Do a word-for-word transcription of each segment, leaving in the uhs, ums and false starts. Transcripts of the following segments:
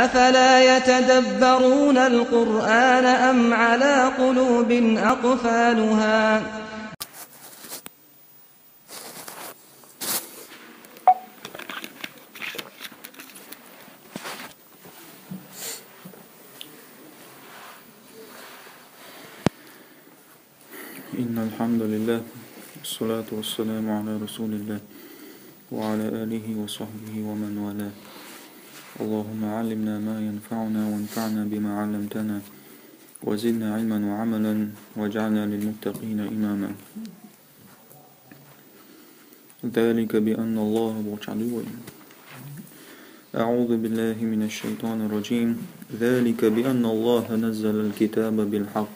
أفلا يتدبرون القرآن أم على قلوب أقفالها؟ إن الحمد لله، والصلاة والسلام على رسول الله، وعلى آله وصحبه ومن والاه. اللهم علمنا ما ينفعنا، وانفعنا بما علمتنا، وزدنا علما وعملا، واجعلنا للمتقين إماما. ذلك بأن الله بوچعدوين. أعوذ بالله من الشيطان الرجيم. ذلك بأن الله نزل الكتاب بالحق.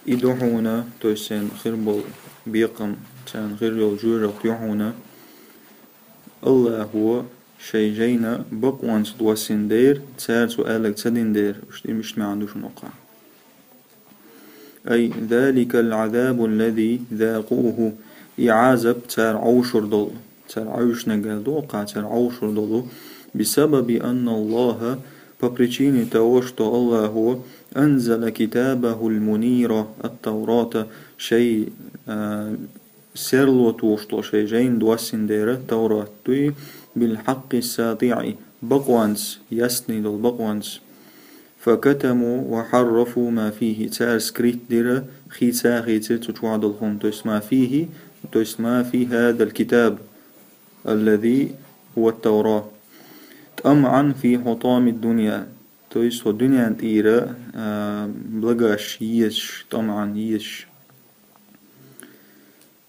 И ду хьуна, то есть царна хир бола бекхам, царна хир йола жоьжахат ю хьуна, Аллахо шай жайна бакъонца доссина дера, цара цу аьлларг ца дина дера, иштта, иштта маьӀна ду шуна укхаза. أي ذلك العذاب الذي ذاقوه, и Ӏазап цара Ӏовшур долу, цара Ӏовшнаг аьлла ду укхаза, цара Ӏовшур долу, بسبب أن الله, по причине того, что Аллахо أنزل كتابه المنير التوراة, шай, а, серло тухуш долу шай жайна доссина дера Таврат дуй, بالحق الساطع, бакъонца, ясный долу бакъонца. فكتموا وحرفوا ما فيه, цара скрыть дира, хийца хийцира цу чохь долу хӀума, то есть ما فيه, то есть ما في هذا الكتاب الذي هو التوراة طمعا في حطام الدنيا, то есть хӀокху дуьненна тӀера, а, благаш езаш, طمعا езаш.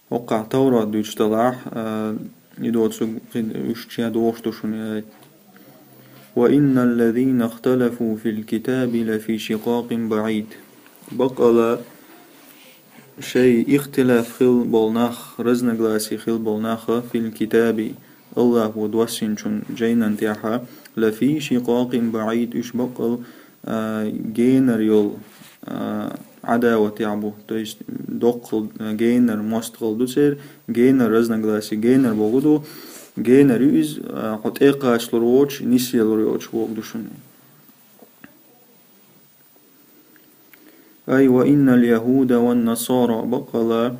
ХӀокхахь Таврат дуьйцуш делахь, а, и доцург кхин уьш чу дохуш ду шуна аят. وإن الذين اختلفوا في الكتاب لفي شقاق بعيد. Баккъала шай ихтилаф хилла болу нах, разногласие хилла болу нах, في الكتاب, Аллахо доссинчун жайнан тӀехь, لفي شقاق بعيد, уьш баккъал, а, генара йолу, а, Ӏадаватехь бу. То есть доккхал, а, генара мостагӀалла ду церан, генара разногласие, генара бохург ду, генара ю иза, а, хьо тӀекхачалур воцуш, нисъялур йоцуш бохург ду шуна. أي وإن اليهود والنصارى, баккъала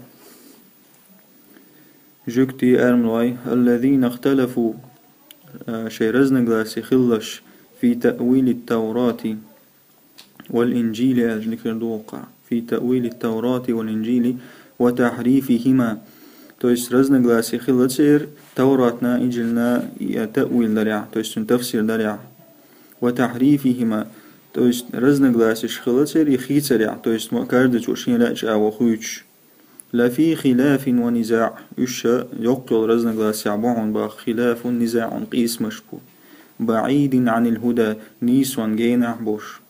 жуьгтий, аьрмалой, الذين اختلفوا, а, шайн разногласие хилларш, في تأويل التوراة والإنجيل, аьлла диканна ду укхаза, في تأويل التوراة والإنجيل وتحريفهما. То есть разногласие хилла церан Тавратна, Инжилна, я, таъвил дарехь, то есть цуьнан тафсир дарехь. وتحريفهما, то есть разногласиеш хилла церан и хийцарехь, то есть мо-, каждый цо шен лаьа чӀагӀо хуьйцуш. لفي خلاف ونزاع, уьш ша йоккха йолу разногласиехь бу хьуна боху, خلاف نزاع, къийсамаш бу. بعيد عن الهدى, нийсонан генахь болуш.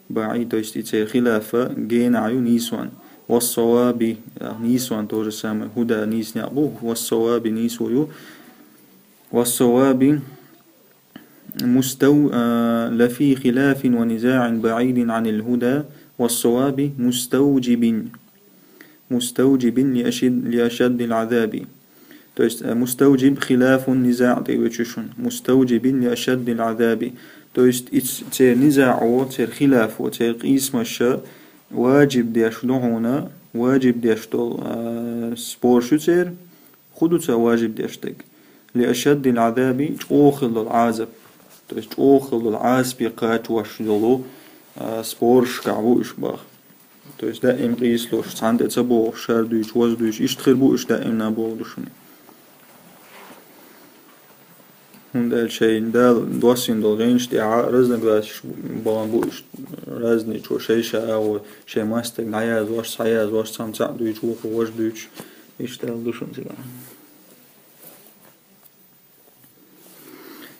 بعيد, то есть и церан хилаф генахь ю нийсонан. والصواب, нийсонан то же самое, هدى нийсанехь бу, والصواب нийсо ю. والصواب مستو-, а, لفي خلاف ونزاع بعيد عن الهدى والصواب مستوجب، مستوجب لأشد، لأشد العذاب. То есть, а, مستوجب خلاف نزاع тӀе вуьйцуш ву. مستوجب لأشد العذاب. То есть, и ц-, церан низаӀо, церан хилафо, церан къийсамаш важиб деш ду хьуна, важиб деш долу, а, спорш ю церан, хӀун ду цара важиб деш дерг? لأشد العذاب, чӀогӀа хилла долу Ӏазап. То есть чӀогӀа хилла долу Ӏазапе кхачош йолу, а, споршкахь бу уьш боху. То есть даим къийсалуш, цхьанна тӀе ца богӀуш, шар дуьйцуш, воза дуьйцуш, иштта хир бу уьш даимна бохург ду шуна. ХӀунда аьлча шайн Дала доссийна долу жайнаш тӀехь разногласиеш бахана бу уьш, разный чо шай-шай агӀо, шайн мастаг дӀаязвеш, схьаязвеш, цхьамма цхьаъ дуьйцуш, вукхо важа дуьйцуш, иштта аьлла ду шуна цигахь.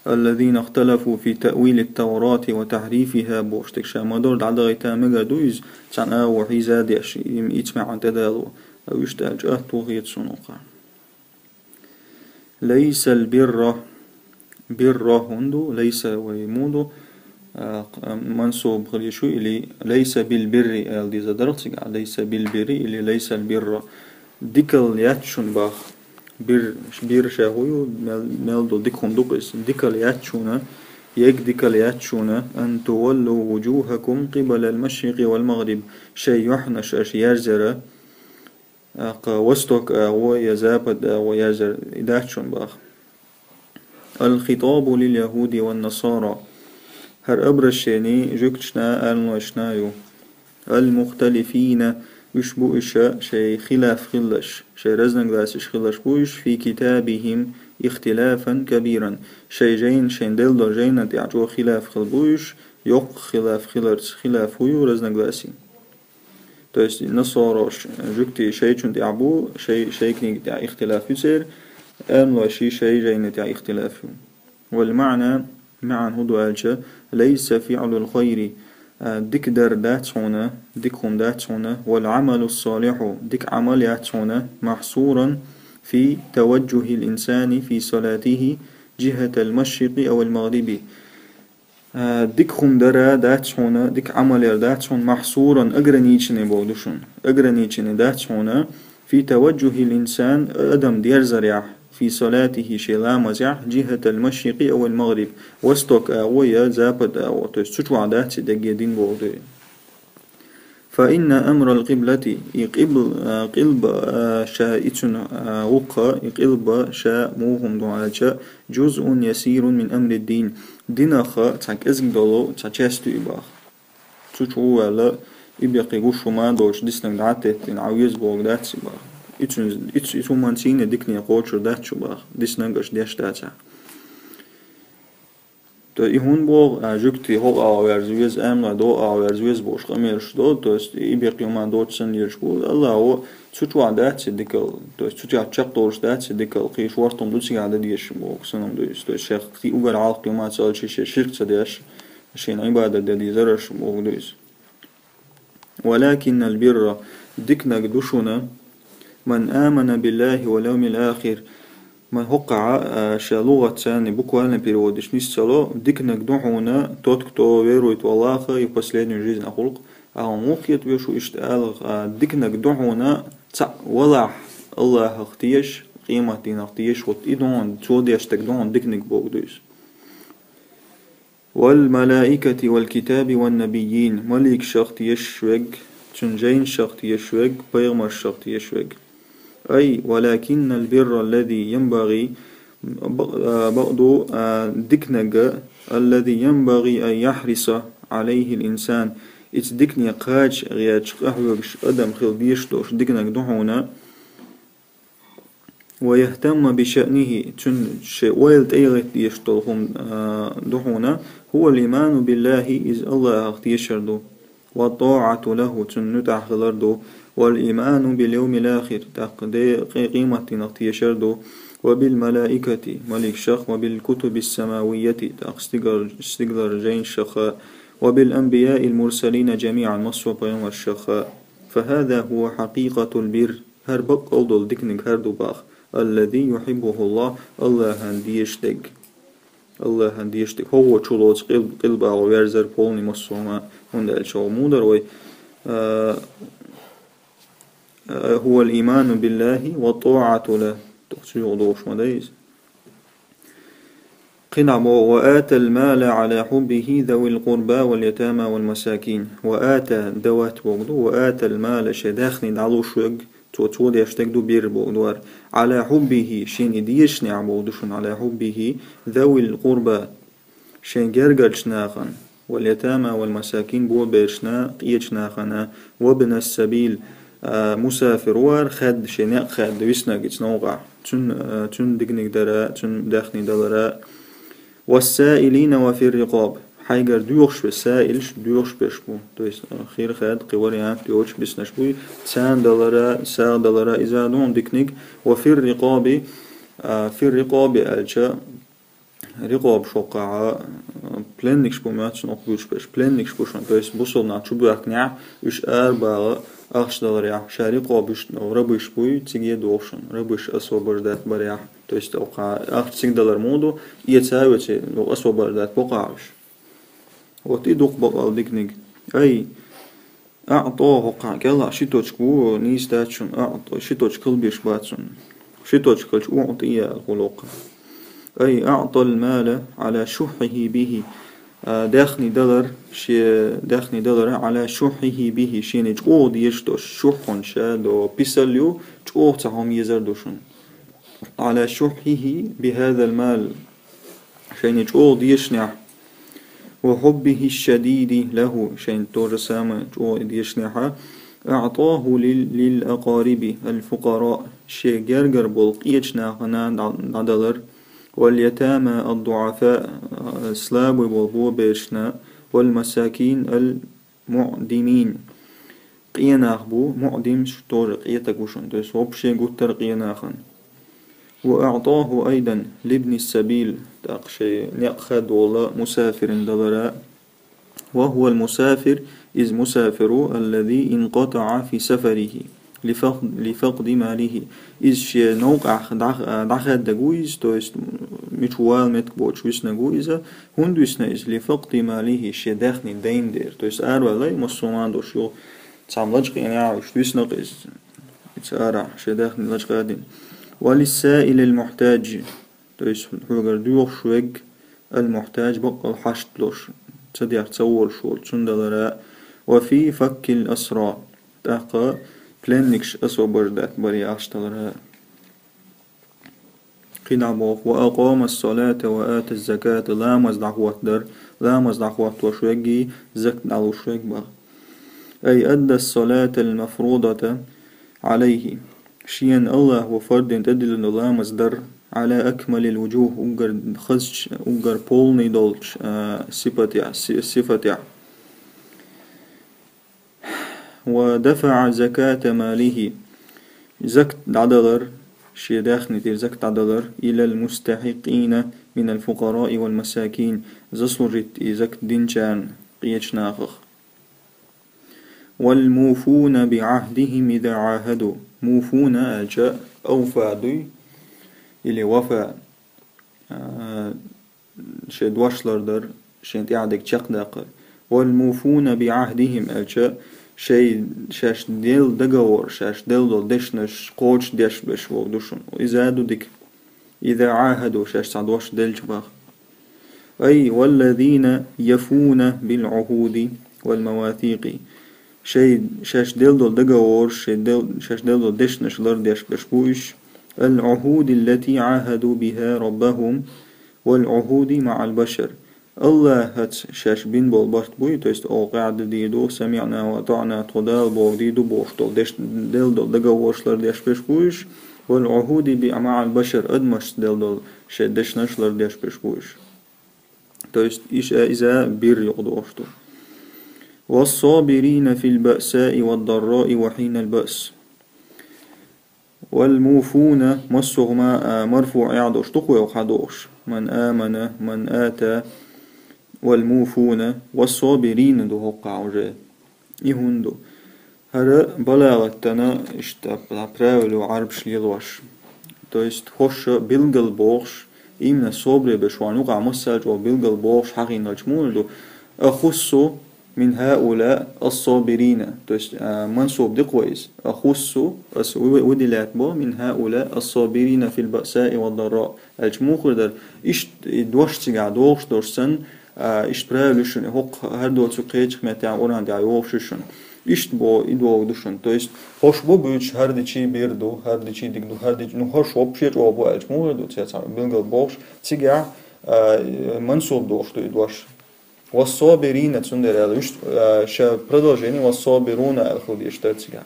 الذين اختلفوا في تأويل التوراة وتحريفها бохуш дерг ша ма-дарра дӀадахийта мегар ду иза, цхьана агӀор хьийза а деш, и-, ица маьӀна тӀедало. Уьш тӀе аьлча атто хета суна укхаза. ليس البر, бирра хӀун ду, лайса вай муха ду, а, мансуб хила йиш ю или ليس بالبر аьлла деза дара цигахь, ليس بالبر или ليس البر. Дикал яц шуна боху. Бир, бир ша хӀун ю, мел, мел долу дика хӀума ду-кх иза. Дикал яц шуна Ег дикал яц шуна, أن تولوا وجوهكم قبل المشرق والمغرب, шай юьхьанаш аша ерзара, акха восток агӀо я запад агӀо ерзар, и дац шуна бах. الخطاب لليهود والنصارى. ХӀара обращени жугташна, аьлношна ю. المختلفين, уьш бу уьш шай хилаф хилаш, шай разногласиш хилаш бу уьш, في كتابهم اختلافا كبيرا. Шай жайн, шайн делдал жайна тӀехь чӀо хилаф хил бу уьш, йоккха хилаф хиларца, хилаф хӀу ю разногласи. То есть насорош, жугти шайчун тӀехь бу, шай, шай книги тӀехь ихтилаф ю церан, аьлноши шай жайна тӀехь ихтилаф ю. والمعنى, маьӀна хӀу ду аьлча, ليس فعل الخير, а, дика дар дац хьуна, дика хӀума дац хьуна, والعمل الصالح, дика Ӏамал яц хьуна, محصورا في توجه الإنسان في صلاته جهة المشرق أو المغرب. А, дика хӀума дара дац хьуна, дика Ӏамал яр дац хьуна, محصورا, ограниченный боху ду шуна. Ограниченный дац хьуна, في توجه الإنسان, адам дерзарехь, في صلاته, шен ламазехь, جهة المشرق أو المغرب, восток агӀо я запад агӀо, то есть цу чохь дац и дегге дин боху ду. فإن أمر القبلة, и къибл-, а, къилба, а, ша ицун, а, вукха, и къилба ша муха хӀума ду аьлча, جزء يسير من أمر الدين, динаха цхьа кӀезиг долу, цхьа часть ю и бах. Цу чу ву ваьлла, и беккхий гуш хӀума доцуш диснаг дӀа а теттина, Ӏа веза боху дац и бах. Ицун, иц-, ицу хӀуманца йийна дикане кхочур дац шу бах, диснаг аша деш дацахь. То и хӀун боху, а, жуьгти хӀокху агӀо верза веза, амма докъа агӀо верза веза бохуш къамелаш до, то есть и беккхий хӀума доцуш санна лелаш бу. Аллахо цу чохь дац и дикал, то есть цу чохь чекхдолуш дац и дикал, кхийш вортун ду цигахь дан дезаш боху санна ду иза. То есть шех кхин угар хьалха хӀума ца алча, шен ширк ца деш, шен Ӏибадат дан дезараш боху ду иза. ولكن البر, диканиг ду шуна, من آمن بالله واليوم الآخر, ман хӀокхахь, а, ша лугӀатца буквально переводаш нисцало, диканиг ду хьуна тот, кто верует в Аллаха и в последнюю жизнь ахулкъ, а хьуна муха хетавеш ву иштта алах, а, диканиг ду хьуна цхьаъ валахь Аллахах теш, къематдийнах теш, вот и ду хьуна, цо деш стаг ду хьуна диканиг боху ду иза. والملائكة والكتاب والنبيين, маликашах тешаш верг, цуьнан жайнашах тешаш верг, пайхамаршах тешаш верг. أي ولكن البر الذي ينبغي, бакъ-, а, бакъду, а, диканиг, الذي ينبغي أن يحرص عليه الإنسان, иза дикане кхача гӀерташ къахьоьгуш адам хила дезаш долуш диканиг ду хьуна, ويهتم بشأنه, цуьнан шен ойла тӀе а гӀетташ долу хӀума, а, ду хьуна, هو الإيمان بالله, иза Аллахах тешар ду, والطاعة له, цунна муьтӀахь хилар ду, والإيمان باليوم الآخر, тӀаккха де-, къе-, къематдийнах тешар ду, وبالملائكة, маликашах, وبالكتب السماوية, тӀаккха стигал-, стигалара жайнашаха, وبالأنبياء المرسلين جميعا, массо а пайхамаршаха. فهذا هو حقيقة البر. ХӀара баккъал долу диканиг хӀара ду бах, الذي يحبه الله, Аллахьан дезаш дерг. Аллахьан дезаш дерг. ХӀокхо чу лоцу къил-, къилба агӀо верзар полный массо а хӀума, хӀунда аьлча хӀокхо муха дара вай, а, а, هو الإيمان بالله والطاعة له. Тоху цу юкъа догӀуш ма дай иза. Кхин а боху, وآتى المال على حبه ذوي القربى واليتامى والمساكين. وآتى, давать боху ду, وآتى المال, шен даьхни дӀалуш верг, цо, цо деш дерг ду бир боху ду хӀара. على حبه, шена и дезачу нехь боху ду шуна, على حبه ذوي القربى, шен гергарчу нахана, واليتامى والمساكين, боберчу на-, къечу нахана, وابن السبيل, а, мусафир ву хӀара, хаьдда, шен некъ хаьдда, виснаг иза новкъахь. Цуьнан, а, цуьнан диканиг дара, цуьнан даьхни далара. والسائلين وفي الرقاب. Хьайгара доьхуш ве, саилаш доьхуш берш бу. То есть, а, хир хаьдда, кхин вариант йоцуш биснарш буй, царна далара, сагӀа далара, иза ду хьуна диканиг. وفي الرقاب, а, في الرقاب аьлча, рикъоб шоккхахьа, пленникаш бу моьтту шуна окху буьйцуш берш. Пленникаш бу шуна, то есть бусалба нах чу боьхкинехь, уьш арабагӀа ахча даларехь, ша рикъоб уьш, ну, рабыш буй, циге а доху шуна, рабыш освобождать барехь, то есть окху ахча цига далар муха ду, эца а оьций, ну, освобождать боккхахьа уьш. Вот и дукха бакъал диканиг. أي أعطى, хӀокхахь кӀелахь ши точка ву, нийса дац шуна, أعطى, ши точка хила беш бац цунна. Ши точка хилча, أعطي аьлла хуьлу хӀокхахь. أي أعطى المال على شحه به. А, даьхни далар, шен даьхни далар, على شحه به, шена чӀогӀа дезаш долаш, шухьун ша до писал ю, чӀогӀа цхьа хӀама езар ду шун. على شحه بهذا المال, шена чӀогӀа дезашехь, وحبه الشديد له, шена то же самое чӀогӀа дезашехь, أعطاه لل-, للأقارب الفقراء, шен гергара болча къеча нахана дӀа-, дӀадалар, واليتامى الضعفاء, слабый бола бо берашна, والمساكين المعدمين. Къе нах бу, муӀдимаш тоже къе таг ва шун, то есть вообще гуттар а къе нахана. وأعطاه أيضا لابن السبيل, тӀаккха шоай некъ хаддола мусафира далар а. وهو المسافر, из мусафир ва, الذي انقطع في سفره لفق-, لفقد ماله. Из шен новкъахь дӀа-, дӀахаьддаг ва из, то есть мича вала меттиг боацаш виснаг ва из, хӀунда висна из, لفقد ماله, шен даьхни дайна дера. То есть араваьлла массо а ман дош ю, цхьа лачкъа яьнна, иштта висна-кх из, из ара, шен даьхни лачкъа а дина. وللسائل المحتاج, то есть хьогара доьхуш верг, المحتاج, баккъал хьашт долаш, ца деш ца волаш волчун далар а, وفي فك الأسرى, тӀаккха пленникаш освобождать бар яхаш далар а. Кхин дӀа боху: وأقام الصلاة وآتى الزكاة, ламаз дӀахӀоттадар, ламаз дӀахӀоттош верг а, закат дӀалуш верг а боху. أي أدى الصلاة المفروضة عليه, шена АллахӀа фарз дина тӀедиллина ламаз дар, على أكمل الوجوه, уггар хазача, уггар полный долча, а, сипатехь, си-, сифатехь. ودفع زكاة ماله, закат дӀадалар, шен даьхни тӀера закат дӀадалар, إلى المستحقين من الفقراء والمساكين, заслужить и закат динчарна, къеча нахах. والموفون بعهدهم إذا عاهدوا. موفون аьлча, أوفى дуй, или وفى, а, шайн дош лардар, шайна тӀехь дерг чекхдаккхар. والموفون بعهدهم аьлча, шай, шаьш делла договор, шаьш делла долу дешнаш кхочушдеш берш бохург ду шуна. Иза ду дика. إذا عاهدوا, шаьш цхьа дош делча боху. أي والذين يفون بالعهود والمواثيق. Шай, шаьш делла долу договораш, шай дел-, шаьш делла долу дешнаш лардеш берш бу уьш. العهود التي عاهدوا بها ربهم والعهود مع البشر. АллахӀаца шаьш бина болу барт буй, то есть: «Оха къаьхьа дийр ду, سمعنا وأطعنا, тхо Дала бохург дийр ду», бохуш долу деш-, делла долу договораш лардеш берш бу уьш. والعهود ب-, مع البشر, адамашца делла долу шайн дешнаш лардеш берш бу уьш. То есть, иша, иза бирра юкъадохуш ду. والصابرين في البأساء والضراء وحين البأس. والموفون, массо а хӀума, а, марфуӀ яхь долуш ду-кх вай хьадохуш. من آمن, من آتى, والموفون, والصابرين ду хӀокхахь уже. И хӀунда ду? ХӀара балагӀатана иштта правило Ӏарбаша лелош. То есть, хӀорш билггал бохуш, именно собаре берш ван юкъахь массаьрчу оха билггал бохуш хьахийналча муха ду: أخص من هؤلاء الصابرين. То есть, а, мансуб ди-кх вай иза. أخص, ас вы-, выделять бо, من هؤلاء الصابرين في البأساء والضراء. Аьлча муха хир дара? Иштта и дош цигахь дохуш долуш санна, а, иштта правило ю шуна, хӀокху хӀара доцург кхечу меттехь Къуръан тӀехь йохуш ю шуна. Иштта бо, и догӀу ду шуна. То есть, хӀорш бу буьйцуш, хӀара дичи бир ду, хӀара дичи дика ду, хӀара дичи, ну, хӀорш вообще чӀогӀа бу аьлча муха ду, цецхьа билггал бохуш, цигахь, а, мансуб дохуш ду и дош. والصابرين, цундела аьлла, уьш, а, ша продолжение والصابرون аьлла хила дезаш дара цигахь.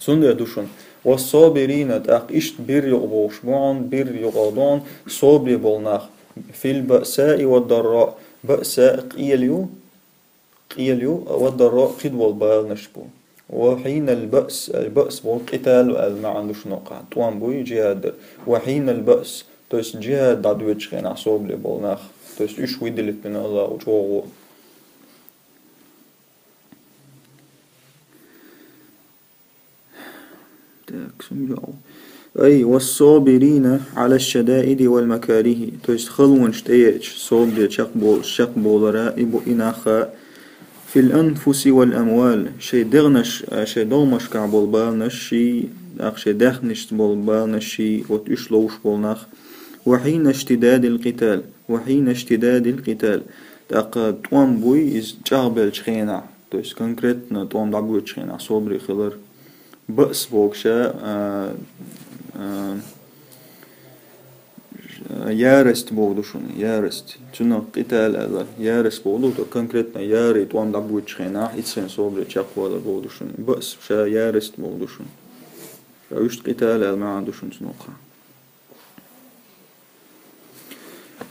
Цундела ду шуна: والصابرين, тӀаккха иштта бирра юкъа бохуш бу хьуна, бирра юкъа ду хьуна, собаре болу нах, في البأساء والضراء, баъса къела ю, къела ю, والضراء кхидолу баланаш бу. وحين البأس, аль-баъс боху къитал аьлла маьӀна ду шуна хӀокхахь, тӀом буй, джихӀад дар. وحين البأس, то есть джихӀад дӀадоьдучу хенахь собаре болу нах, то есть уьш выделить бина АллахӀа чӀогӀа. Так, сумжал. أي والصابرين على الشدائد والمكاره. То есть халонаш тӀеэцаш, собаре чекхболуш, чекхболара и бу-, и нах а. في الأنفس والأموال. Шайн дегӀнаш, а, шайн догӀмашкахь болу баланаш ший, тӀаккха шайн даьхнашца болу баланаш ший, вот уьш ловш болу нах. وحين اشتداد القتال. وحين اشتداد القتال. ТӀаккха тӀом буй иза чӀагӀбелча хенахь, то есть конкретно тӀом дӀабоьдучу хенахь собаре хилар. Баъс бохуш, а, а, ярость боху ду шуна, ярость. Цунах къитал аьлла, ярость боху ду, то конкретно яри тӀом дӀабоьдучу хенахь, иццайна собаре чекхвалар боху ду шуна. Баъс ша ярость боху ду шуна. Ша уьш къитал аьлла маьӀна ду шуна цунах.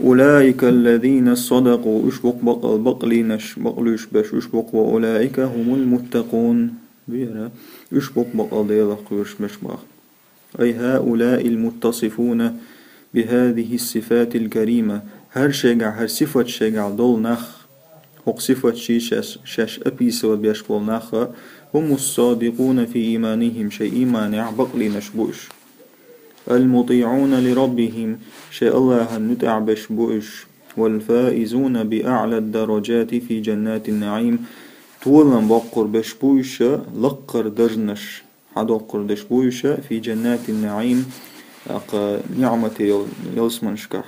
أولئك الذين صدقوا, уьш бу-кх бакъал-, бакълийнаш, бакълуьйш беш, уьш бу-кх, وأولئك هم المتقون. Бера, уьш бу-кх бакъал Делах кхоьруш беш боху. أي هؤلاء المتصفون بهذه الصفات الكريمة. ХӀара шайгахь, хӀара сифат шайгахь долу нах, хӀокху сифатший шаьш, шаьш описывать беш болу нах, هم الصادقون في إيمانهم, шайн ийманехь бакълийнаш бу уьш. المطيعون لربهم, шайн Аллахьан муьтӀахь беш бу уьш. والفائزون بأعلى الدرجات في جنات النعيم. Толам боккхур беш бу уьш лаккхара даржанаш, хьадоккхур деш бу уьш في جنات النعيم, тӀаккха ниӀмате йол-, ялсаманашкахь.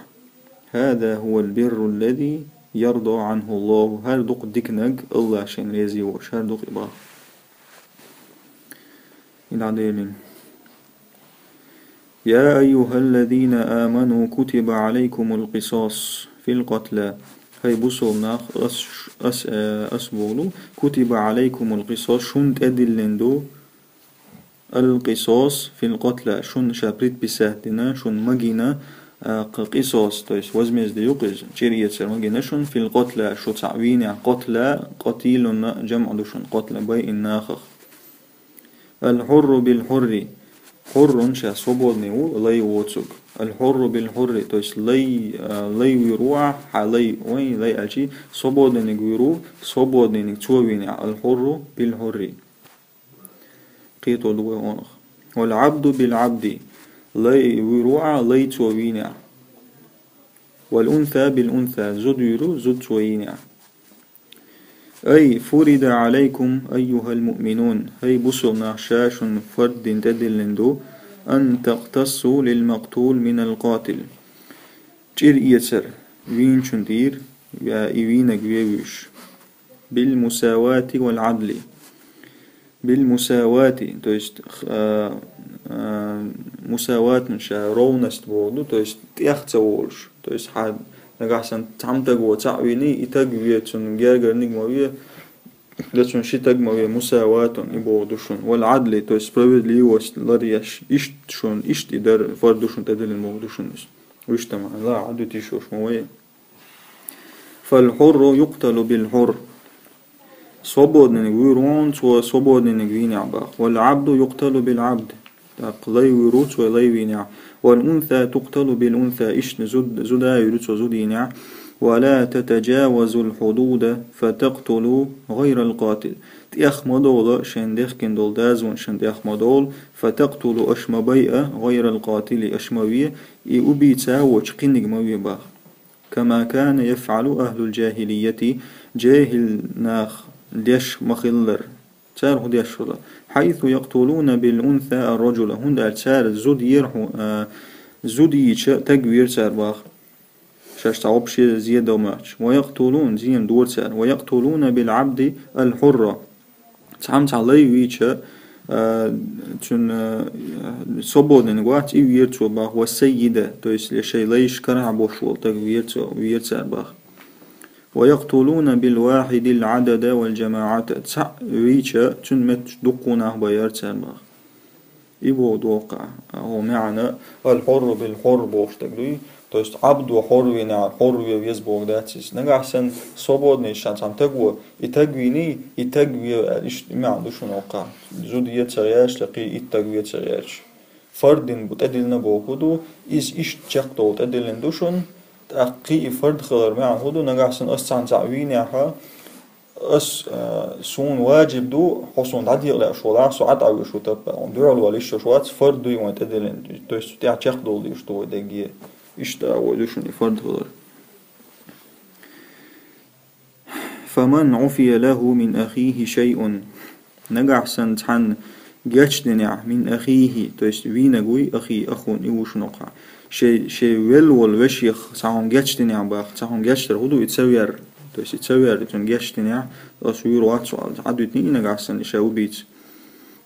هذا هو البر الذي يرضى عنه الله. ХӀара ду-кх диканиг, Аллах шайна реза йолуш, хӀара ду-кх и боху. И дӀаделира. يا أيها الذين آمنوا كتب عليكم القصاص في القتلى. ХӀай бусалба нах, ас, ас, э, ас боху, كتب عليكم القصاص, шуна тӀедиллина ду القصاص في القتلى, шуна ша предписать дина, шуна магийна, а, кхы къисос, то есть возмездие ю-кх иза, чӀир эцар магийна шуна, في القتلى, шу цхьаъ вийнехь, قتلى, قتيل-ун жамӀ ду шуна, قتلى, байина нахах. الحر بالحر. حر ша свободный ву, лай воцург. الحر بالحر, то есть лай, а, лай вуьйр ву ахь, хьан лай, вайн лай аьлчи, свободныйниг вуьйр ву, свободныйниг цо вийнехь. الحر بالحر. Кхето ду вай хьанах. والعبد بالعبد. Лай вуьйр ву ахь, лай цо вийнехь. والأنثى بالأنثى. Зуда вуьйр ву, зуда цо йийнехь. أي فرض عليكم أيها المؤمنون. ХӀай бусалба нах, ша шуна фард дина, тӀедиллина ду, أن تقتصوا للمقتول من القاتل. ЧӀир эцар вийначун тӀера, я и вийнарг вевзаш. بالمساواة والعدل. بالمساواة, то есть, а, а, мусават-м ша ровность боху ду, то есть тӀех ца волуш. То есть хьан нагахь санна цхьана стага цхьаъ вийний, и стаг ве цунна гергарниг ма ве, я цунна ши стаг ма ве, мусават-ун и боху ду шуна. والعدل, то есть справедливость ларъеш, иштта шуна, иштта и дар фард ду шуна тӀедиллина боху ду шуна иза. Вуьш таман, ла, Ӏадвитийша йолуш ма вай. فالحر يقتل بالحر. Свободныйниг вуьйр ву, цо свободныйниг вийнехь боху. والعبد يقتل بالعبد. ТӀаккха лай вуьйр ву, цо лай вийнехь. والأنثى تقتل بالأنثى. Иштта зуд-, зуда вуьйр ву, цо зуда йийнехь. ولا تتجاوزوا الحدود فتقتلوا غير القاتل. ТӀех ма довла, шайн дехкина долу дозанашна тӀех ма довла. فتقتلوا, аша ма байа, غير القاتل, аша ма ве, и убийца воцчу кхинниг ма ве боху. كما كان يفعل أهل الجاهلية, жехӀил нах деш ма-хиллара. Цара хӀун деш хилла? حيث يقتلون بالأنثى الرجل, хӀунда аьлча цара зуда йира хьу-, а, зуда йича стаг вийра цара боху. Шаьш цхьа вообще зе дан моьттуш. ويقتلون, зе-м дора цара. ويقتلون بالعبد الحر. Цхьамма цхьа лай вийча, а, цуьнан, а, свободныйниг вац, и вийра цо боху, والسيد, то есть шайн лайш карахь болуш волу стаг вийра цо, вийра цара боху. ويقتلون بالواحد العدد والجماعة. Цхьаъ вийча, цуьнан метташ дуккха нах байра цара боху. И боху доккха, хӀун маьӀна, الحر بالحر бохуш стаг дуй. То есть Ӏабдо хьор вийнехь, хьор ве веза боху дац иза. Нагахь санна свободный ша цхьана стаг ву, и стаг вийний, и стаг ве, иштта и маьӀна ду шуна хӀокхахь. Зуда е ца гӀерташ, кхин итт стаг ве ца гӀерташ. Фард дина бу тӀедиллина боху ду, иза иштта чекхдолу тӀедиллина ду шуна, тӀаккха кхин и фард хилар маьӀна хӀун ду, нагахь санна ас цхьана цхьаъ вийнехь, ас, а, суна ваджиб ду, хьо суна дӀадекъа лаьаш волахь, со Ӏа тӀавуьйш ву таппа. Хьуна дуьхьал вала йиш йолуш вац, фард дуй вайн тӀедиллина. То есть цу тӀехь чекхдолу дийш ду вай дегге. Иштта а вай ду шуна и фард хилар. فمن عفي له من أخيه شيء. Нагахь санна цхьанна гечдинехь, من أخيه, то есть вийнарг вуй, أخي, أخ-ун, и ву шуна хӀокхахь. Шей, шей велла волу вешех цхьа хӀума гечдинехь бах, цхьа хӀума гечдар хӀун ду и ца вер, то есть и ца вер, и цунна гечдинехь, ас вуьйр вац аьлла, Ӏадвитний и нагахь санна и ша убийца.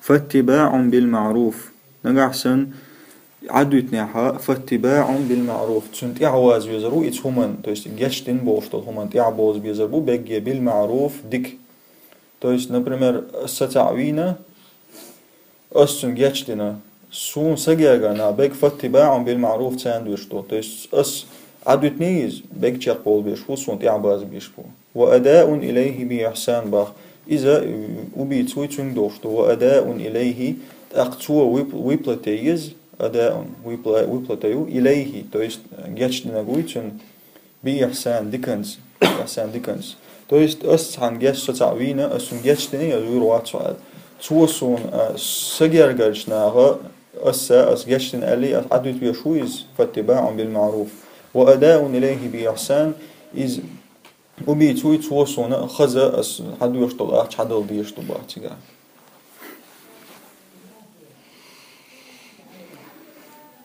فاتباع بالمعروف. Нагахь санна Ӏадвитнехьа, فاتباع بالمعروف. Цунна тӀаьхьа ваза везар ву и цу хӀуманна, то есть гечдина бохуш долу хӀуманна тӀаьхьа боза безар бу бегге بالمعروف дика. То есть, например, ас са цхьаъ вийна, ас цунна гечдина, суна са гергара нах бег فاتباع بالمعروف царна доьш ду. То есть ас Ӏадвитний иза, бег чекхболу беш бу, суна тӀаьхьа база беш бу. وأداء إليه بإحسان бах. Иза убийца вуй цуьнга долуш ду. وأداء إليه, тӀаккха цо вып-, выплата еза, أداء, выпла-, выплата ю, إليه, то есть гечдинарг вуй цуьнан, بإحسان, диканца, إحسان, диканца. То есть ас цхьана геч, со цхьаъ вийна, ас цунна гечдиний, ас вуьйр вац аьлла. Цо суна, а, са гергарчу наха, ас са, ас гечдина аьллий, ас Ӏадвитвеш ву иза, فاتباع بالمعروف. وأداء إليه بإحسان, иза убийца вуй, цо суна хаза, ас хьан доьш долу ахча хьан дала дезаш ду бах цигахь.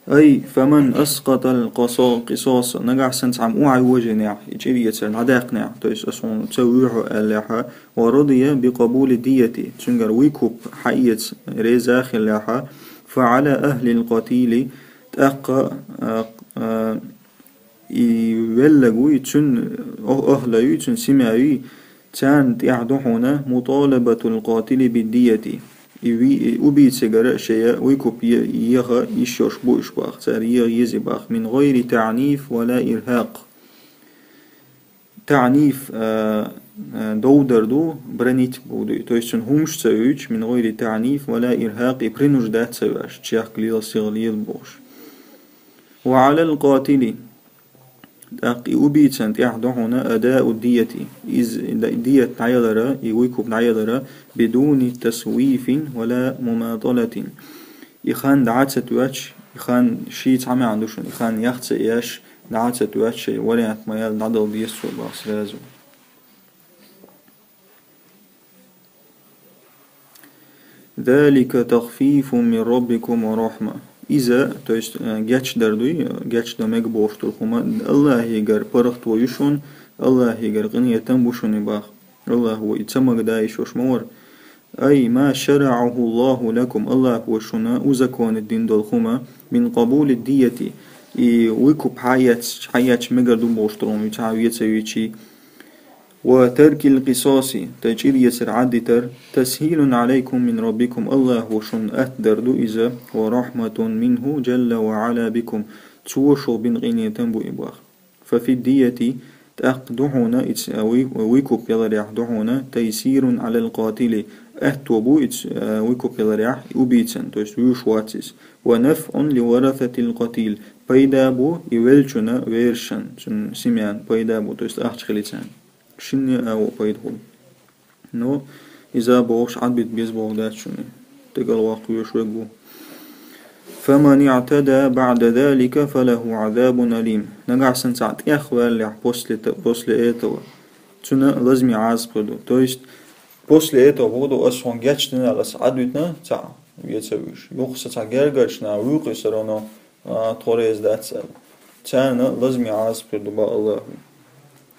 أي فمن أسقط القصا-, القصاص, нагахь санна цхьамма охьайожийнехь, и чӀир эцар дӀадаьккхинехь, то есть ас хьуна ца вуьйр ву аьллехьа, ورضي بقبول الدية, цуьнгара выкуп хьаэца реза хиллехьа, فعلى أهل القتيل, тӀаккха, а, а, и веллаг вуй, цуьнан о-, охьла юй, цуьнан семья юй, царна тӀехь ду хьуна مطالبة القاتل بالدية. И ви-, и убийцегара шея выкуп е-, еха йиш йолуш бу уьш бах, цара еха еза бах, من غير تعنيف ولا إرهاق. ТаӀниф, а, а, довдар ду, бранить боху ду. То есть цунна хӀумаш ца оьцуш, من غير تعنيف ولا إرهاق, и принуждать ца веш, чехка лела, сиха лела бохуш. وعلى القاتل, тӀаккха и убийцан тӀехь ду хьуна أداء الدية, иза д-, дият дӀаялара, и выкуп дӀаялара, بدون تسويف ولا مماطلة. И хан дӀа а ца тоьттуш, и хан ший цхьа маьӀна ду шуна, и хан яха ца еш, дӀа а ца тоьттуш, шайн вариант ма ял, дӀадала деза цо бах сразу. ذلك تخفيف من ربكم ورحمة. Иза, то есть, э, гечдар дуй, гечдан мега бохуш долу хӀума, Аллахьигара паргӀато ю шуна, Аллахьигара къинхетам бу шуна бах. Аллахьо и ца магадайиш уьш ма вара. أي ما شرعه الله لكم, Аллахьо шуна узаконить дина долу хӀума, من قبول الدية, и выкуп хьаэц-, хьаэцча мегар ду бохуш долу хӀума, цхьа веца вичий. وترك القصاص, тӀе чӀир эцар Ӏадитар, تسهيل عليكم من ربكم, Аллахьо шуна атта дар ду иза, ورحمة منه جل وعلا بكم, цо шух бина къинхетам бу и бах. ففي الدية, тӀаккха ду хьуна, иц-, а, вуй-, выкуп яларехь ду хьуна, تيسير على القاتل, атто бу иц-, а, выкуп яларехь убийцан, то есть вуьйш вац иза. ونفع لورثة القتيل, пайда бу и веллачунна вершан, цуьнан семьян пайда бу, то есть ахча хили царна. Шинне а ву пайда хуй. Ну, иза бохуш Ӏадбита беза боху дац шуна. Тегал ваккха веш вегу. فمن اعتدى بعد ذلك فله عذاب أليم. Нагахь санна цхьа тӀехваьллехь после т-, после этого, цуьнан лазаме Ӏазап хир ду. То есть, после этого боху ду, ас хьуна гечдина, ас Ӏадвитина, цхьа веца вуьйш. Юха сан цхьа гергарчу наха вуьйкъий всё равно, а, тхо реза дац аьлла. Царна лазаме Ӏазап хир ду бах Аллахьо.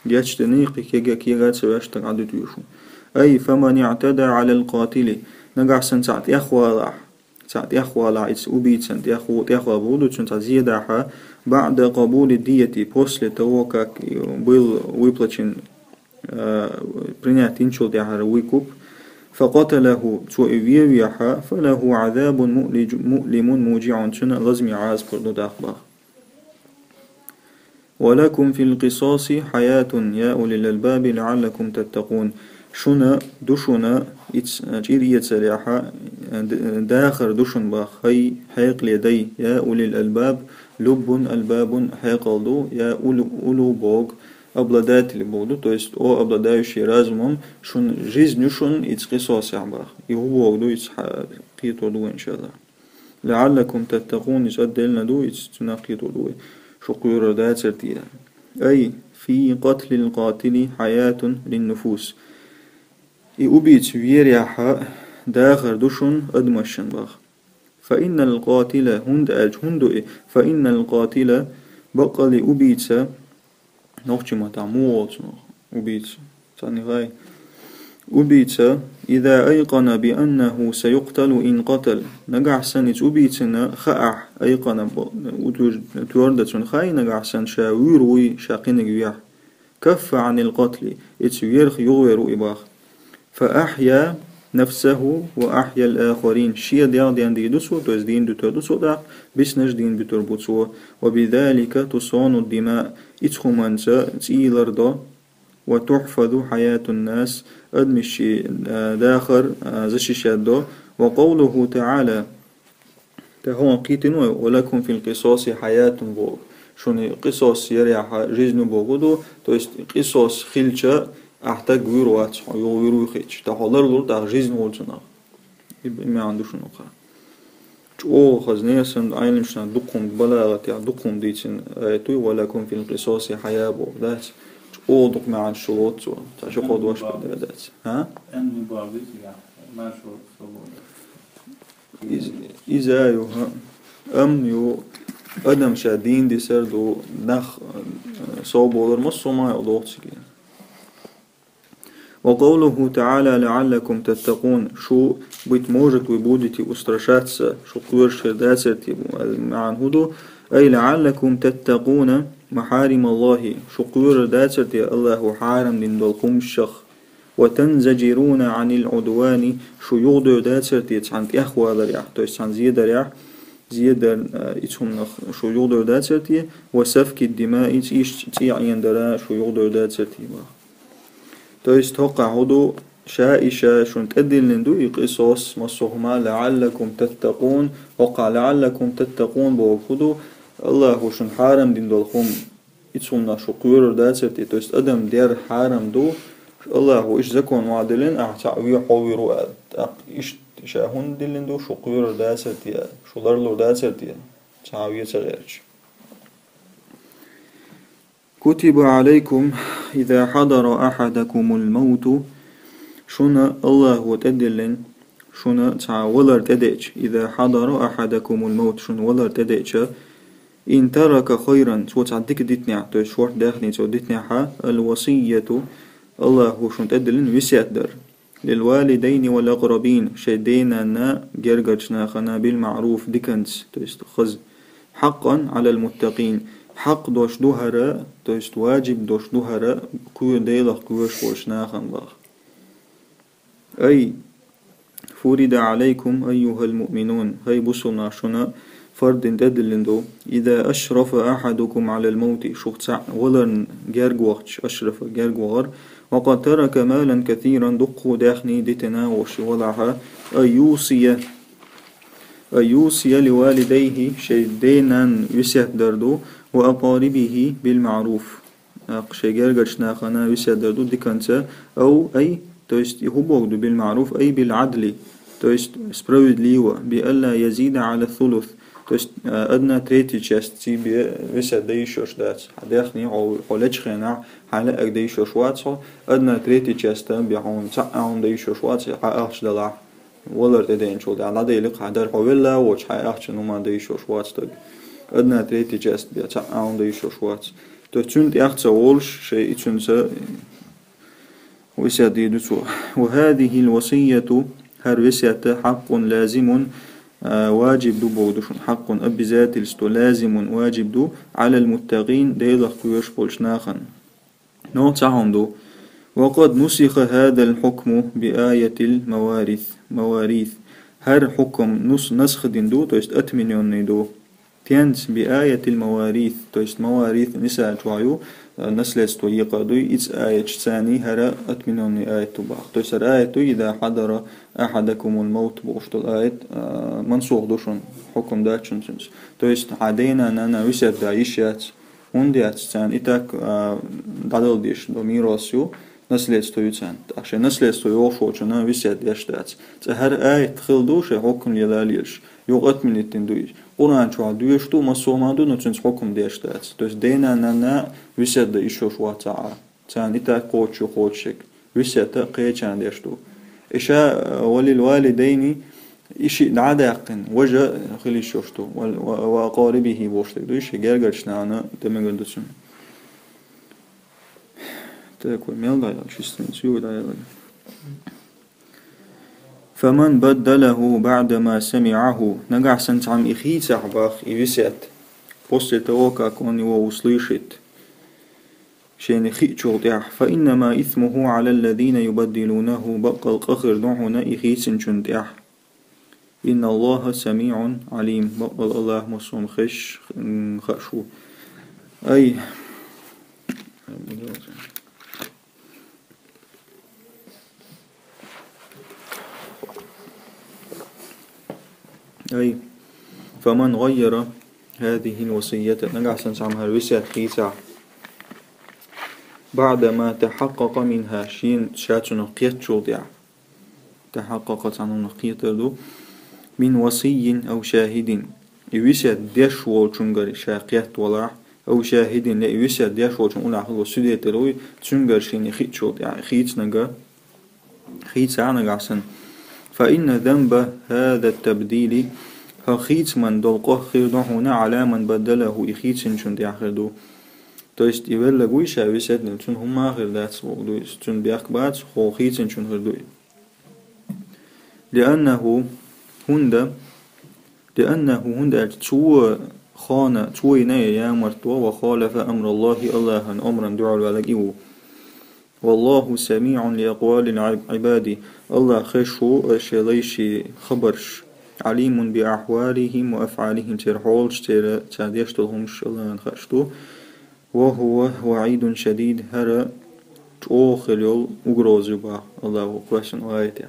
Гечдина кхин кега, кега ца веш стаг Ӏадвита вуьйш ву. أي فمن اعتدى على القاتل. Нагахь санна цхьа тӀехвалахь, цхьа тӀехвалахь, иц убийцан тӀехво-, тӀехвала боху ду, цуьнан цхьа зе дахь, بعد قبول الدية, после того, как был выплачен, а, принять йинчул тӀаьхьара выкуп, فقتله, цо и вевехь, فله عذاب مؤلج-, مؤلم موجع, цуьнан лазаме Ӏазап хир ду даккха бах. ولكم في القصاص حياة يا أولي الألباب لعلكم تتقون. Шуна ду шуна иц-, чӀир эцарехь, д-, дахар ду шуна бах, хӀай хьекъале дай, يا أولي الألباب, луббун албабун хьекъал ду, я улу, улу боху, обладатель боху ду, то есть, о обладающий разумом, шуна жизнь ю шуна иц къисосехь бах. И хӀун боху ду, иц хьа-, кхетор ду вай, иншаллах. لعلكم تتقون, иза отдельно ду, иза цунах кхетор ду вай. Шу кхоьрур дацара те. أي في قتل القاتل حياة للنفوس. И убийца верехь дахар ду шуна адамашна бах. فإن القاتل, хӀунда аьлча, хӀунда ду и? فإن القاتل, баккъалла убийца, нохчийн маттахь муха олу цунах, убийца, царна гӀай. Убийца, إذا أيقن بأنه سيقتل إن قتل, нагахь санна иза убийцина хаахь, айкъана бо-, у-, туьр-, твердо цунна хаий нагахь санна ша вуьйр вуй, ша кхиниг вехь. كف عن القتل, иза верх юхавер ву и боху. فأحيا نفسه وأحيا الآخرين, шен дегӀ дийр ду цо, то есть дийна дуьтур ду цо тӀаккха, биснарш дийна буьтур бу цо. وبذلك تصان الدماء, иза хӀуманца цӀий лардо. وتحفظ حياة الناس, адамашчий, а, дахар, а, защищать до. وقوله تعالى, тӀаккха хӀун кхийтина вай, ولكم في القصاص حياة боху. Шуна къисос ярехь жизнь боху ду, то есть къисос хилча, ахь стаг вуьйр вац, хьо юха вуьйр ву хеташ. ТӀаккха хьо ларлур, тӀаккха жизнь волчунах. И, и маьӀна ду шуна кхара. ЧӀогӀа хаза несан Ӏеламнаха дукха хӀума, балагӀатехь дукха хӀума дийцина аят ду, ولكم في القصاص حياة боху, дац? ЧӀогӀа дукха маьӀнаш чулоцу цо, цхьа ши-кхо дош бен дац. ХӀа? Иза, иза а ю, хӀа. Амма ю, адам ша дийна дисар ду, нах, э, сов болар массо а ма йо доху цига. وقوله تعالى: لعلكم تتقون. Шу, быть может, вы будете устрашаться, шу кхоьруш хир дацар те бу, маьӀна хӀун ду? أي لعلكم تتقون محارم الله. Шу кхоьрур дацар те Аллахо хьарам дина долу хӀумнашах. وتنزجرون عن العدوان, шу юхадевр дацар те цхьана тӀехваларехь, то есть цхьана зедарехь, зедар, а, и цхьаннах шу юхадевр дацар те, وسفك الدماء, цӀий, цӀий Ӏенадара шу юхадевр дацар те боху. То есть хӀокхахь хӀун ду, ша и ша шуна тӀедиллина ду и къисос, массо а хӀума, لعلكم تتقون, хӀокхахь لعلكم تتقون бохург хӀун ду, Аллахо шуна хьарам дина долу хӀума, и цунна шу кхоьрур дацар те, то есть адам дер хьарам ду, Аллахо иштта закон ма диллина, ахь цхьаъ ве хьо вуьйр ву аьлла. ТӀаккха иштта ша хӀунда диллина ду, шу кхоьрур дацар те, шу ларлур дацар те, цхьа а ве ца гӀерташ. كتب عليكم إذا حضر أحدكم الموت. Шуна Аллахо тӀедиллина, шуна цхьа валар тӀедеъча, إذا حضر أحدكم الموت, шуна валар тӀедеъча, إن ترك خيرا, цо цхьа дика дитинехь, то есть шортта даьхни цо дитинехь, الوصية, Аллахо шуна тӀедиллина весет дар. للوالدين والأقربين, шайн ден-нанна, гергарчу нахана, بالمعروف, диканца, то есть хаза. حقا على المتقين, хьакъ долуш ду хӀара, то есть ваджиб долуш ду хӀара, кхо-, Делах кхоьруш волчу нахана боху. أي فرض عليكم أيها المؤمنون, хӀай бусулба нах, шуна фард дина тӀедиллина ду, إذا أشرف أحدكم على الموت, шух цхьаъ валарна герга вахча, أشرف, герга вахар, وقد ترك مالا كثيرا, дуккха даьхни дитина волуш валахь, أن يوصي, أن يوصي لوالديه, шайн ден-нанна весет дар ду, وأقاربه بالمعروف, тӀаккха шайн гергарчу нахана весет дар ду диканца, أو, أي, то есть и хӀун бохург ду بالمعروف, أي بالعدل, то есть справедливо, بألا يزيد على الثلث, то есть, а, одна третья часть цӀий бен весет дан йиш йолуш дац. Хьан даьхни хьо, хьо лечу хенахь, хьан лаьа дан йиш йолуш вац хьо, одна третья часть бен хьуна цхьаъ а хӀума дан йиш йолуш вац, хьан ахча далахь. Валар тӀедеъначул тӀаьхьа дӀаделира-кх хьан дар, хьо велла а воцуш, хьан ахчанна хӀума дан йиш йолуш вац стаг. Одна третья часть бен цхьаъ а хӀума дан йиш йолуш вац. То есть цуьнан тӀехь ца волуш, шайн и цуьнца весет дийр ду цо. وهذه الوصية, хӀара весет, حق لازم, а, ваджиб ду бохург ду шуна, حق, обязательство, لازم, ваджиб ду, على المتقين, Делах кхоьруш болчу нахана. Но цхьа хӀума ду. وقد نسخ هذا الحكم بآية المواريث, مواريث. ХӀара хьукам нус-, насх дина ду, то есть отменённый ду. Тенца بآية المواريث, то есть مواريث Нисаъ чохь ю, э, наследство екъа дуй, иза аяташ царний хӀара отменённый аят ду боху. То есть хӀара аят ду, إذا حضر أحدكم الموت бохуш долу аят, э, мансух ду шуна, хьукам дац шуна цуьнца. То есть хьан ден-нанна весет дан йиш яц, хӀунда яц, царна и так, а, дӀадала дезаш долу мирас ю, наследство ю царна. ТӀаккха шайн наследство йолуш волчунна весет деш дац. Цкъа хӀара аят хилла ду шайн хьукам лела лелаш. Юха отменить дина ду иза. Къуръан чохь доьшуш ду, массо а хӀума ду, но цуьнца хьукам деш дац. То есть ден-нанна весет дан йиш йолуш вац цхьа а. Царна и так кхочуш ю, кхочушверг. Весет а кхечарна деш ду. И ша, а, وللوالدين, И шиъ дӀа а даьккхина, важа хила йиш йолуш ду, ва, ва, ва акъарибихӀи бохуш дерг ду, и шен гергарчу нахана де мегар ду цунна. Такой мел дӀаяла, чисто мин цуьйга дӀаяла. «Фаман баддалаху баъдама самиъаху», нагахь санна цхьамма и хийцахь бах, и весет, после того, как он его услышит, шена хиъчул тӀаьхьа, «фаиннама исмуху Ӏалаллазина юбаддилунаху», баккъал къа хир ду хьуна и хийцинчун тӀехь. «Инналлаха самиъун Ӏалим», баккъал Аллах массо а хезаш, м, хууш ву. Ай. Ай. «Фаман гӀаййара хӀазихил васийята», нагахь санна цхьамма хӀара весет хийцахь, «баъдама тахьаккъакъа минха», шена ша цунах кхетачул тӀаьхьа. Тахьаккъакъа цхьана хӀуманах кхетар ду. «Мин васиййин ав шахӀидин». И весет деш волчуьнгара ша кхетта валахь, ав шахӀидин, я и весет деш волчун уллехь хилла свидетель вуй, цуьнгара шена хиъчул тӀаьхьа, хийцинарг, хийцахь нагахь санна. «Фаинна занба хӀазат табдили», хӀара хийцаман долу къа хир ду хьуна, «Ӏала ман баддалаху», и хийцинчун тӀехь хир ду. То есть и велларг вуй ша весет дина, цунна хӀумма а хир дац бохург ду иза, цунна бехк бац, хӀара хийцинчун хир ду и. «Лианнаху», хӀунда, «лианнаху», хӀунда аьлча цо хана, цо йина и ямарт ву, «ва халафа амраллахи», Аллахьан омрана дуьхьал ваьлларг и ву. «Валлаху самиъун ли акъвалил Ӏибади», Аллах хезаш ву шен лайшин хабарш, «Ӏалимун би ахьвалихим ва афӀалихим», церан хьолаш, церан, цара деш долу хӀуманаш Аллахьан хууш ду. «Ва хӀува ваӀидун шадид», хӀара чӀогӀа хила йолу угроза ю бах Аллахо кхоьссина аятехь.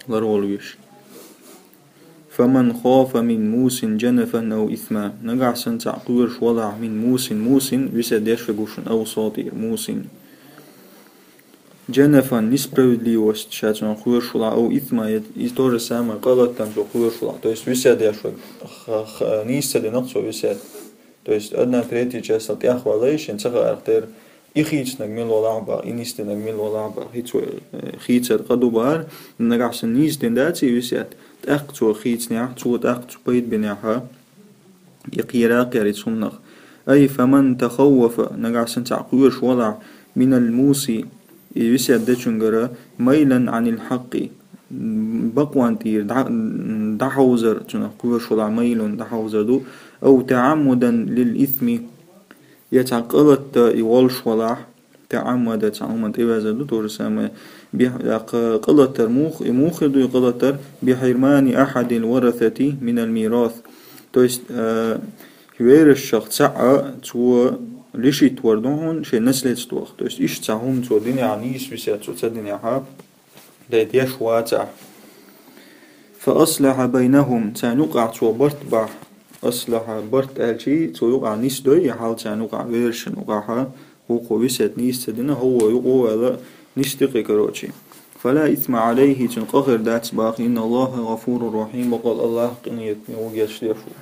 Ларвала веш. «Фаман хафа мин мусин джанафан ав исма», нагахь санна цхьаъ кхоьруш валахь, «мин мусин», мусин, весет деш верг ву шуна, «ав сатир», мусин. «Джанафан», несправедливость, ша цунах кхоьруш валахь, «ав исма», я, и то же самое, къа латтам цо кхоьруш валахь. То есть весет деш верг, ха-, ха-, нийса ца динарг цо весет. То есть одна третья часть тӀехвалай, шен ца хаарх тера, и хийцинарг мила валахь бах, и нисдинарг мила валахь бах, хӀинца вай, э, хийцар къа ду бахара, нагахь санна нийса дина дац и весет, тӀаккха цо хийцинехь, цо тӀаккха цо пайда бинехь, и кхера а кхерий цунах. «Ай, фаман тахаввафа», нагахь санна цхьаъ кхоьруш валахь, «минал муси», и весет дечуьнгара, «майлан Ӏанил хьакъи», бакъонан тӀера дӀа-, дӀахьовзар, цунах кхоьруш валахь, «майлун», дӀахьовзар ду, «ав таӀаммудан лил исми», я цхьа къа латта и волуш валахь, «таӀаммада», цхьана хӀуманна тӀевазар ду, то же самое, бихь-, я кха-, къа латтар мух-, и муха хир ду и къа латтар, «бихьирмани ахьадил варасати минал мирас». То есть, э, верасшах цхьаъ цо лишить вар ду хьуна шен наследствох. То есть иштта цхьа хӀума цо динехь, нийса весет цо ца динехь, дай деш вацахь. «Фа аслахьа байнахум», царна юкъахь цо барт бахь. Аслахьа, барт аьлчи, цо юкъахь нисдой и хьал царна юкъахь, верашна юкъахь, хӀокхо весет нийса ца дина, хӀокхо юкъа ваьлла, нисди кхин, короче. «Фала исма Ӏалайхи», цунна къа хир дац бах, «инналлаха гӀафурур рахьим», баккъал Аллах къинхетаме ву, гечдеш ву.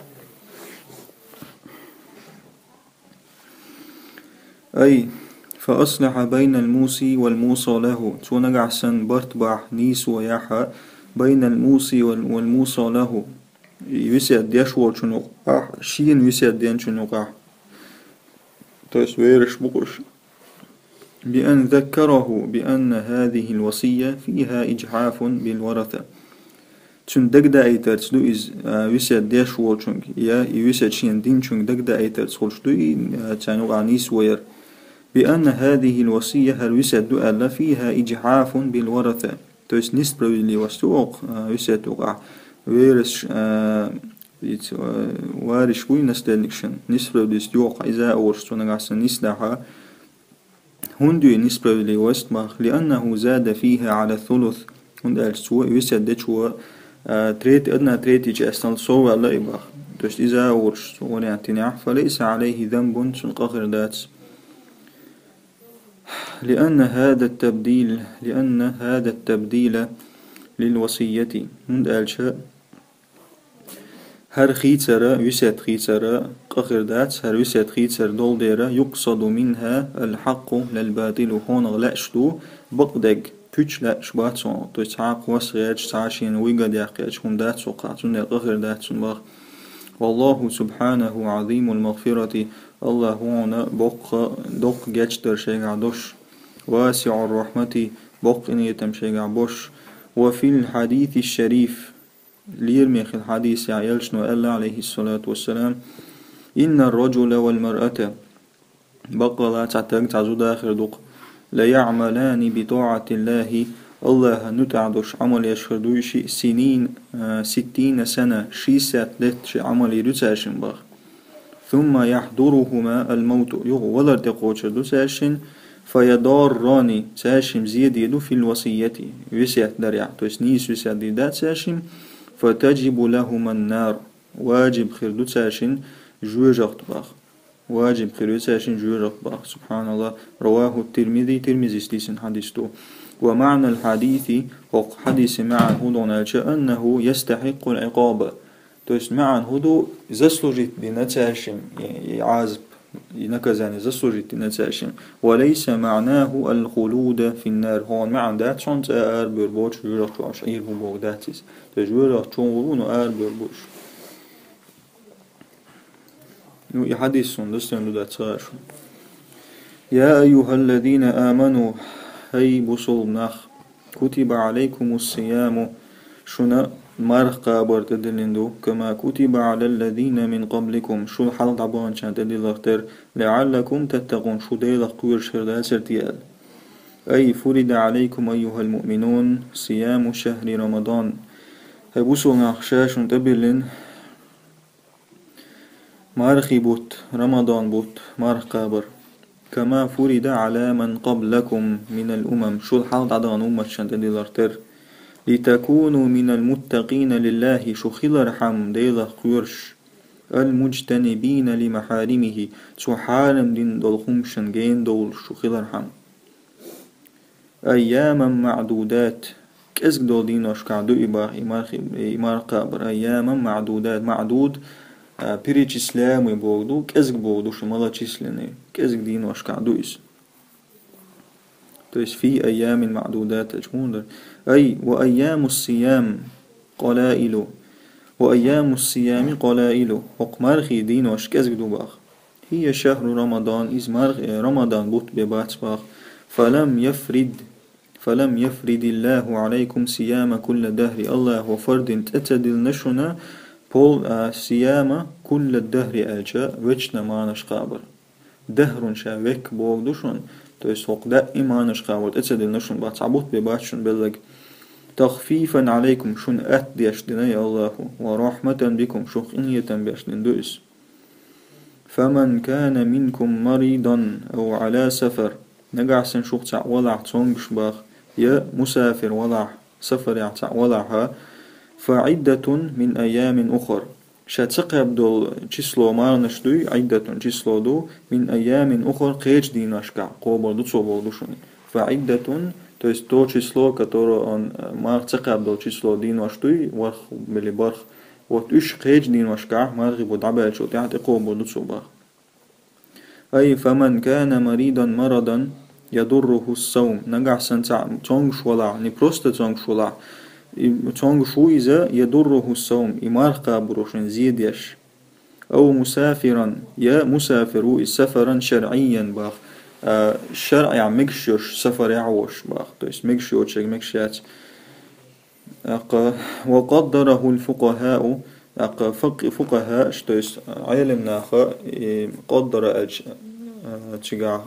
Ай, «фа аслахьа байнал муси вал муса лаху», цо нагахь санна барт бахь, нийсо яхь, «байнал муси вал, вал муса лаху», и весет деш волчун юкъахь, шена весет деначун юкъахь. То есть вераш бу-кх уьш. «Биан заккараху бианна хазихил васия фиха иджхьафун бил вараса». Цунна дагадаийтарца ду иза, а, весет деш волчуьнга, я и весет шена динчуьнга дагадаийтарца хуьлуш ду и, а, царна юкъахь нийсо яр. «Бианна хазихил васия», хӀара весет ду аьлла, «фиха иджхьафун бил вараса». То есть несправедливость ю окху, а, весет юкъахь. Верас, а, иц-, а, вариш буй наследникшна, несправедливость ю окху, иза а олуш, цо нагахь санна нисдахь, хӀунда ю и несправедливость бах? «Лианнаху зада фиха Ӏала сулус». ХӀунда аьлча цо и весет дечо, а, трети-, одна третья частьнал совваьлла и бах. То есть иза а олуш, цо вариант динехь, «фалайса Ӏалайхи занбун», цунна къа хир дац. «Лианна хаза табдил, лианна хаза табдила лил васияти». ХӀунда аьлча хӀара хийцара, весет хийцара къа хир дац, хӀара весет хийцар долу дера, «юкъсаду минха ал хьакъу лал батилу», хьонах лаьаш ду бакъдерг, пуч лаьаш бац хьуна, то есть цхьа кхоссагӀерча, цхьа шена выгода яьккхача хӀума дац хӀокхах, цундела къахетам дац хьуна бах. والله سبحانه عظيم المغفرة, АллахӀ ву хьуна боккха, доккха гечдар шайгахь долуш, واسع الرحمة, боккха къинхетам шайгахь болуш. وفي الحديث الشريف, лераме хилла хьадисехь элчано аьлла, عليه الصلاة والسلام: إن الرجل والمرأة, баккъалла цхьа стаг, цхьа зуда хир ду-кх, ليعملان بطاعة الله, АллахӀан муьтӀахь долуш Ӏамал еш хир ду уьш, سنين, а, ستين سنة, шестьдесят лет шайн Ӏамал йийр ю цаьршимма бах. ثم يحضرهما الموت, юха валар тӀекхочур ду цаьршинна, فيضاران, цаьршимма зен дийр ду, في الوصية, весет дарехь, то есть нийса весет дийр дац цаьршимма, فتجب لهما النار, важиб хир ду цаьршинна жоьжахати бах. Важиб хир ю цаьршинна жоьжахати бах. سبحان الله. رواه الترمذي, Тирмизис дийцина хьадис ду. ومعنى الحديث, хӀокху хьадисан маьӀна хӀун ду аьлча, أنه يستحق العقاب. То есть маьӀна хӀун ду, заслужить дина цаьршимма и, и Ӏазап, и наказание заслужить дина цаьршимма. وليس معناه الخلود في النار. ХӀокхуьнан маьӀна дац хьуна цкъа арабевр боцуш жоьжахати чу Ӏийр бу бохург дац иза. То есть жоьжахати чу гӀур ву, но арабевр бу уьш. Ну, и хьадис суна достоин ду дац ца аьлла шуна. يا أيها الذين آمنوا, хӀай бусалба нах, كتب عليكم الصيام, шуна марха кхабар тӀедиллина ду, كما كتب على الذين من قبلكم, шул хьалха дӀабаханчарна тӀедилларх тера, لعلكم تتقون, шу Делах кхоьруш хир дацара те аьлла. أي فرض عليكم أيها المؤمنون صيام شهر رمضان. ХӀай бусалба нах, ша шуна тӀебиллина мархий бутт, Рамадан бутт, марха кхабар. كما فرض على من قبلكم من الأمم, шул хьалха дӀадахана умматашна тӀедилларх тера. لتكونوا من المتقين لله, шу хилархьама Делах кхоьруш. المجتنبين لمحارمه, Цо хьарам дина долу хӀуманашна гена довлуш шу хилархьама. أياما معدودات, кӀезиг долу дийношкахь ду и бах, и мархи-, и марха кхабар. أياما معدودات, маъдуд, а, перечисляемый бохург ду, кӀезиг бохург ду шу, малочисленный, кӀезиг дийношкахь ду иза. То есть في أيام معدودات аьлча хӀун ду? أي وأيام الصيام قلائل, وأيام الصيام قلائل, хӀокху мархий дийнош кӀезиг ду бах. هي شهر رمضان, иза марх-, э, Рамадан бутт бен бац бах. فلم يفرض, فلم يفرض الله عليكم صيام كل الدهر, АллахӀа фарз дина тӀе ца диллина шуна пол-, а, صيام كل الدهر аьлча, вечно мархаш кхабар. Дахрун ша век бохург ду шуна, то есть хӀокху даим мархаш кхабар тӀе ца диллина шуна бах, цхьа бутт бен бац шуна белларг. تخفيفا عليكم, шуна атта деш дина и АллахӀа, ورحمة بكم, шух къинхетам беш дина ду иза. فمن كان منكم مريضا أو على سفر, нагахь санна шух цхьаъ валахь цомгуш бах, я мусафир валахь, сафарехь цхьаъ валахьа, فعدة من أيام أخر. Ша ца кхаьбна долу число марханаш дуй, عدة число ду, من أيام أخر, кхечу дийношкахь кхобур ду цо бохург ду шуна. فعدة, то есть то число, которое он, э, марха ца кхаьбна долу число дийнош дуй, ворхӀ или бархӀ, вот уьш кхечу дийношкахь, мархий бутт дӀабаьллачул тӀаьхьа тӀекхобур ду цо бах. أي فمن كان مريضا مرضا يضره الصوم. Нагахь санна цхьаъ цомгуш валахь, не просто цомгуш валахь, и цомгуш ву иза, يضره الصوم, и марха кхабаро шен зе деш. أو مسافرا, я мусафир ву иза, سفرا شرعيا бах, а, шарӀехь мегаш йолуш сафарехь а волуш бах, то есть мегаш йоцург мегаш яц. ТӀаккха, وقدره الفقهاء, тӀаккха факъ-, фукъахаъ, то есть Ӏелам наха, и, قدر аьлча, а, цигахь,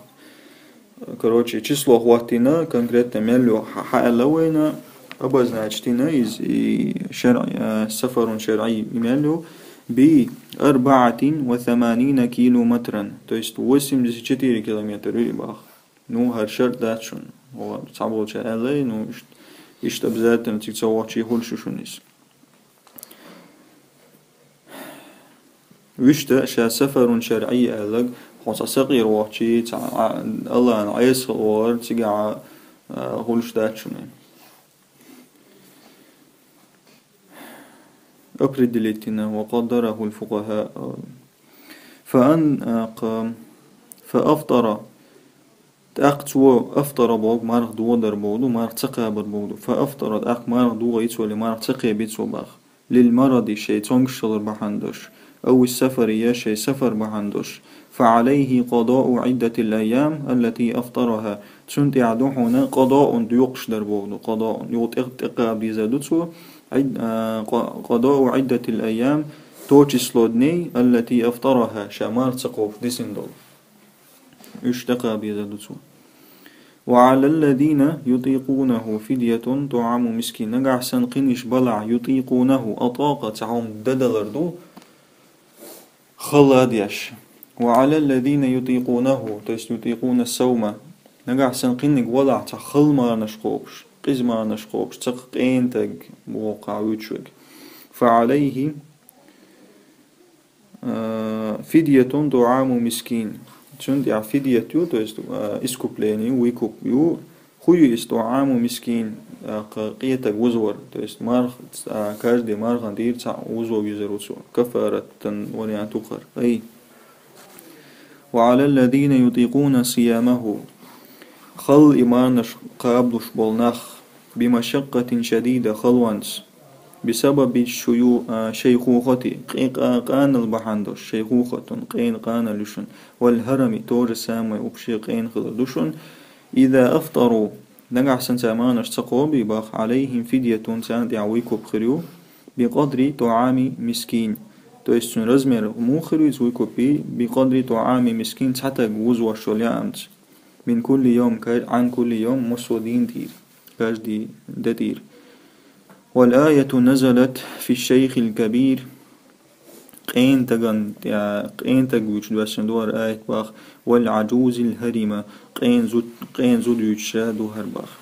короче, число хӀоттийна, конкретно мел ю хьа-, хьааьлла вайна, обозначить йина иза, и шарӀ-, а, سفر شرعي и мел ю, بأربعة وثمانين كيلومترا, то есть восемьдесят четыре километр ю и бах. Ну, хӀара шарт дац шуна. О, цхьаболчара аьлла, ну, ишт-, иштта обязательно цига ца вахча хуьлуш ю шуна иза. Вуьшта ша سفر شرعي аьлларг, хьо цхьа сакъера вахча, цхьа а-, АллахӀан Ӏеса хила вахар, цигахь, а, хуьлуш дац шуна. Определить йина, وقدره الفقهاء. فأن-, а, кха-, فأفطر. ТӀаккха цо أفطر боху, марха догӀудар боху, марха ца кхабар боху. فأفطر, тӀаккха марха догӀийцо или марха ца кхебийцо боху. للمرض, шайн цомгуш хилар бахьана долуш. أو السفر, я шайн сафар бахьана долуш. فعليه قضاء عدة الأيام التي أفطرها. Цунна тӀехь ду хьуна къадаъун доькъуш дар боху, къадаъун. Юха тӀе-, тӀекхаба дезар ду цо. عد-, а, къа-, قضاء عدة الأيام, то число дней, التي أفطرها, ша марха ца кхобуш дисина долу. Уьш тӀекхаба дезар ду цо. وعلى الذين يطيقونه فدية طعام مسكين. Нагахь санна кхиниш балахь, يطيقونه, أطاق, цхьа хӀума дан далар ду, хала деш. وعلى الذين يطيقونه, то есть يطيقون الصوم. Нагахь санна кхиниг валахь, цхьа хала марнаш кхобуш, къиза марнаш кхобуш, цхьа къен таг боху вуьйцуш верг. فعليه, а, فدية طعام مسكين. Цунна тӀехь фидият ю, то есть, а, искупление, выкуп ю. ХӀун ю иза? طعام مسكين, а, кхин къен таг вузвар, то есть марха, а, каждый мархан тӀера цхьаъ вузо везар ву цо. Каффаратан вариант ву кхара. Ай. وعلى الذين يطيقونه صيامه. Хала и марнаш кхабалуш болу нах, بمشقة شديدة, халонца, بسبب الشيو-, а, شيخوخة, къе-, къа-, къанал бахьана долуш, шайхухатун, къена къанал ю шуна, والهرم, то же самое, вообще къена хилар ду шуна. إذا أفطروا, нагахь санна цара марнаш ца кхобий боху, عليهم فدية, царна тӀехь выкуп хир ю, بقدر طعام مسكين. То есть цуьнан размер муха хир ву иза выкупан, بقدر طعام مسكين, цхьа таг вузвеш йолу яамца. من كل يوم, ка-, عن كل يوم, массо а дийнна тӀера, каждый де тӀера. والآية نزلت في الشيخ الكبير. Къен таган, я, къен таг вуьйцуш доьссина ду хӀара аят боху. والعجوز الهرمة. Къен зуд, къен зуда вуьйцуш ду хӀара боху.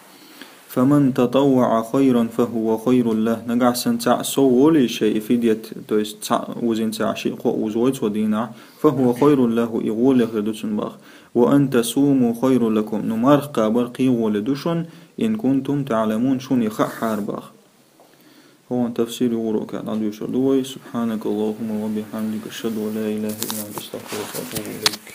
فمن تطوع خيرا فهو خير له. Нагахь санна цхьаъ сов волий шайн и фидият, то есть цхьаъ вузийна, цхьаъ шиъ, кхоъ вузвой цо дийнахь, فهو خير له, и гӀоле хир ду цунна боху. وأن تصوموا خير لكم. Ну, марха кхабар кхин гӀоле ду шуна, إن كنتم تعلمون, шуна и хаахьара боху. ХӀокхуьнан тафсир юха урокехь дӀадоьшур ду вай. سبحانك اللهم وبحمدك، أشهد أن لا إله إلا أنت، أستغفرك وأتوب إليك.